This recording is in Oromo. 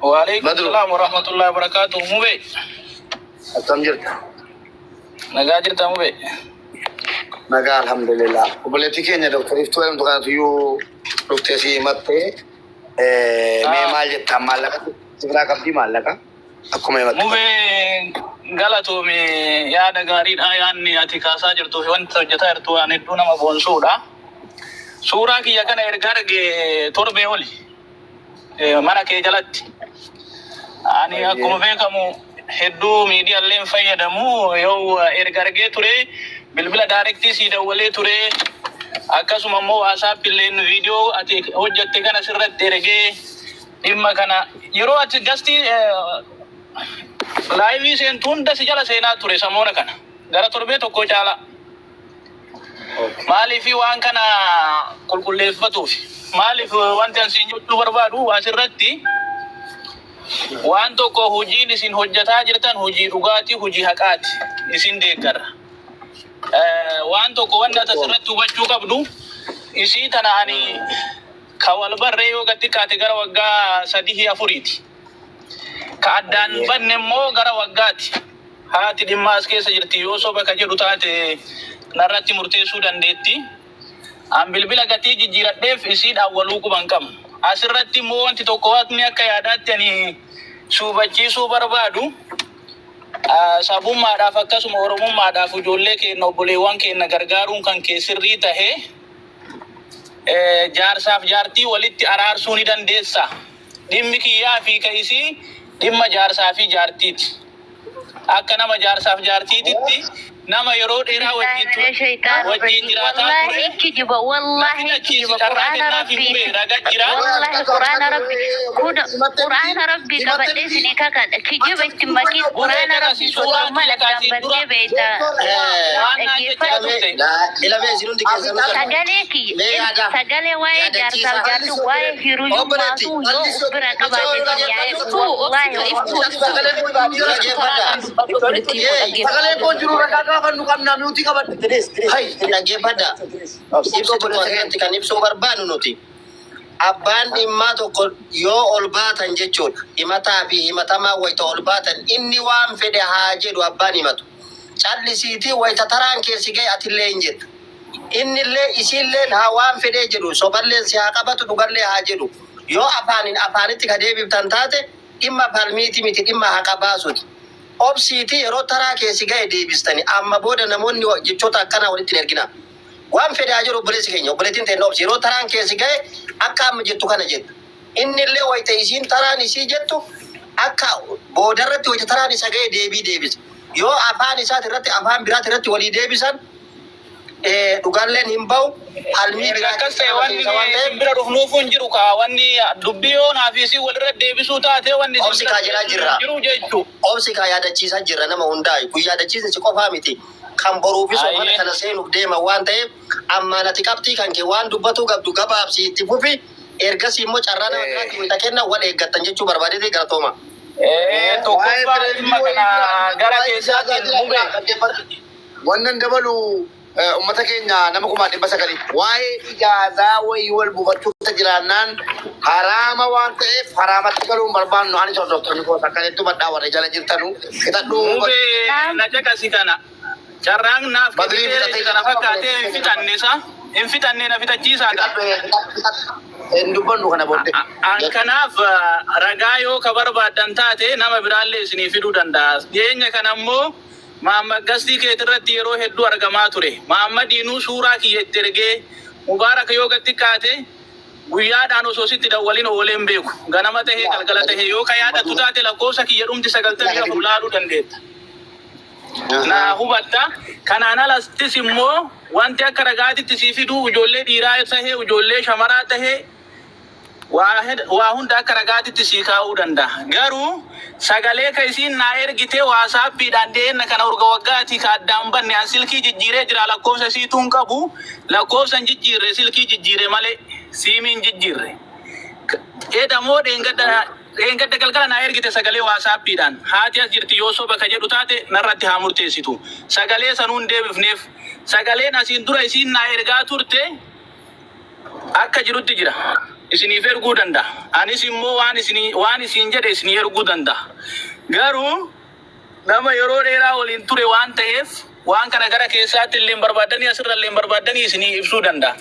Waalaikum Badru. salaam wa rahmatullahi wa barakatuh. Mube. Akkam jirta? Nagaa jirta, Mube? Nagaa, alhamdulillah. Obboleettii keenya Dr. Iftuu jedhamtu kanatu iyyuu dhuftee si himattee, mee maal jettaan? Maallaqa si biraa qabdii, maallaqa akkuma himatte. Mube, galatoome. Yaada gaariidha yaadni ati kaasaa jirtuu fi wanti hojjetaa jirtu waan hedduu nama boonsuudha. Suuraa kiyya kana erga arge torbee oli mana kee jalatti. Ani akkuma beekamu hedduu miidiyaalee hin fayyadamu. Yoo erga argee ture, bilbila direct sii dawwalee ture. Akkasuma immoo WhatsApp illeen viidiyoo ati hojjette kana sirratti ergee, dhimma kana yeroo ati guest live seentu hunda si jala seenaa ture samoona kana gara torbee tokko caala. Maaliif waan kana qulqulleeffatuuf, maaliif wanti ani siin jechuu barbaadu, asirratti waan tokko, hojiin isin hojjetaa jirtan hojii dhugaati, hojii haqaati, isin deeggarra. Waan tokko wanti ati asirratti hubachuu qabdu, isii tana ani ka wal barree yoo gad xiqqaate gara waggaa sadii afuriiti. Ka addaan banne immoo gara waggaati. Haati dhimma as keessa jirti, yoo soba ka jedhu taate narratti murteessuu dandeetti. An bilbila gatii jijjiiradheef isiidhaan waluu quban qabnu. Asirratti immoo wanti tokko, wanti akka yaadaatti ani suubachiisuu barbaadu, sabummaadhaaf akkasuma oromummaadhaaf ijoollee keenya, obboleewwan keenya gargaaruun kan kee sirrii tahee, jaarsaaf jaartii walitti araarsuu ni dandeessa. Dhimmi kiyyaa fi ka isii dhimma jaarsaa fi jaartiiti. Akka nama jaarsaaf jaartiititti nama yeroo dheeraa wajjin jiraataa ture. Wallahi kijiba, wallahi kijiba, qur'aana rabbii, wallahi qur'aana rabbii kun, qur'aana rabbii qabadhee isinii kakadha, kijiba itti makiin, qur'aana rabbii soddoma addaan bantee beeyta, dhaggeeffadhu. Ilamee isin hundi keessanuu Sagalee kiyya, sagalee waa'ee jaarsaaf jaartii, waa'ee hiriyyummaatu yoo of bira qabaate yaa'e, wallahi. Sagalee koo jiru ragaa gaafannu qabnaa, mute qabadhu. Hai, dhaggeeffadha. Ibsa tokko asirratti kan ibsuu barbaannu nuti. Abbaan dhimmaa tokko yoo ol baatan jechuudha. Himataa fi himatamaa wayita ol baatan, inni waan fedhe haa jedhu abbaan himatu. Callisiitii wayita taraan keessi ga'e atillee hin jettu. Innillee isiilleen haa waan fedhee jedhu, soballeen si haa qabatu, dhugallee haa jedhu. Yoo afaaniin afaanitti ka deebiftan taate, dhimma falmiiti miti, dhimma haqa baasuti. Obsiitii yeroo taraa keessi ga'e deebistani. Amma booda namoonni jechoota akkanaa walitti hin ergina. Waan fedhe haa jedhu obboleessi keenya, obboleettiin ta'e, obsi, yeroo taraan keessi ga'e akka amma jettu kana jettu. Innillee wayita isiin taraan isii jettu, akka boodarratti wayita taraan isa ga'e deebii deebisa. Yoo afaan isaati irratti afaan biraati irratti walii deebisan, dhugaalleen hin bahu, falmii Erga biraa akkas ta'e, wanni waan ta'eef isin bira dhufnuuf hin jiru kaa. Wanni dubbii yoo naaf isii walirra deebisuu taate, wanni isin Obsi bira kaa jedhaa jirra. jiru jechuu. Obsi kaa, yaadachiisaa jirra nama hundaa. Kun yaadachiisni si qofaa miti. Kan boruufis Ayyee. mana kana seenuuf deema waan ta'eef, ammaan ati qabxii kan kee waan dubbatuu qabdu gabaabsi itti fufi. Ergasii immoo carraa nama biraatti wayita kenna wal eeggattan jechuu barbaadeeti. Galatooma. Tokkoffaa, dhimma kana gara keessaatiin, Mube. Wannan dabalu, uummata keenya nama 900,000, waa'ee ijaazaa wayii wal buufachuutti jiraannaan haraama waan ta'eef haraamatti galuun barbaannu. Ani hordoftoonni koos akkasitti hubadhaa, warra jala jirtanu fixadhu. Mube, na caqasi kana. Carraan naaf Badrii kennitee fixatee kana fakkaatee hin fixanne isa. Hin fixanne, na fixachiisaadha. Hin dubbannu kana booddee. An kanaaf ragaa yoo ka barbaaddan taate, nama biraallee isinii fiduu danda'a. Dhiyeenya kana immoo Mahammad guest keetirratti yeroo hedduu argamaa ture. Mahammadiinuu suuraa kiyya itti ergee, Mubaarak yoo gatti kaate guyyaadhaan osoo sitti dawwalin oolee hin beeku. Ganama tahee galgala tahee, yoo ka yaadattu taate, lakkoofsa kiyya dhumti 94 laaluu dandeetta. Na hubatta. Kanaan alattis immoo wanti akka ragaatitti sii fiduu, ijoollee dhiiraa tahee ijoollee shamaraa tahee, waa hunda akka ragaatitti sii kaa'uu danda'a. Garuu sagalee ka isiin naa ergitee WhatsAppiidhaan dhiyeenya kana, urga waggaatii ka addaan banne, an silkii jijjiiree jira, lakkoofsa isiituu hin qabu, lakkoofsa hin jijjiirre, silkii jijjiire malee siimii hin jijjiirre. Eedamoo dheengadda galgala naa ergite sagalee WhatsAppiidhaan. Haati as jirti, yoo soba ka jedhu taate narratti haa murteessitu. Sagalee sanuu hin deebifneef. Sagaleen asiin dura isiin naa ergaa turte akka jirutti jira. isiniif erguu danda'a. Anis immoo waan isinii waan isin jedhe isinii erguu danda'a. Garuu nama yeroo dheeraa waliin ture waan ta'eef, waan kana gara keessaatti illee hin barbaadanii, asirra illee hin barbaadanii, isinii ibsuu danda'a.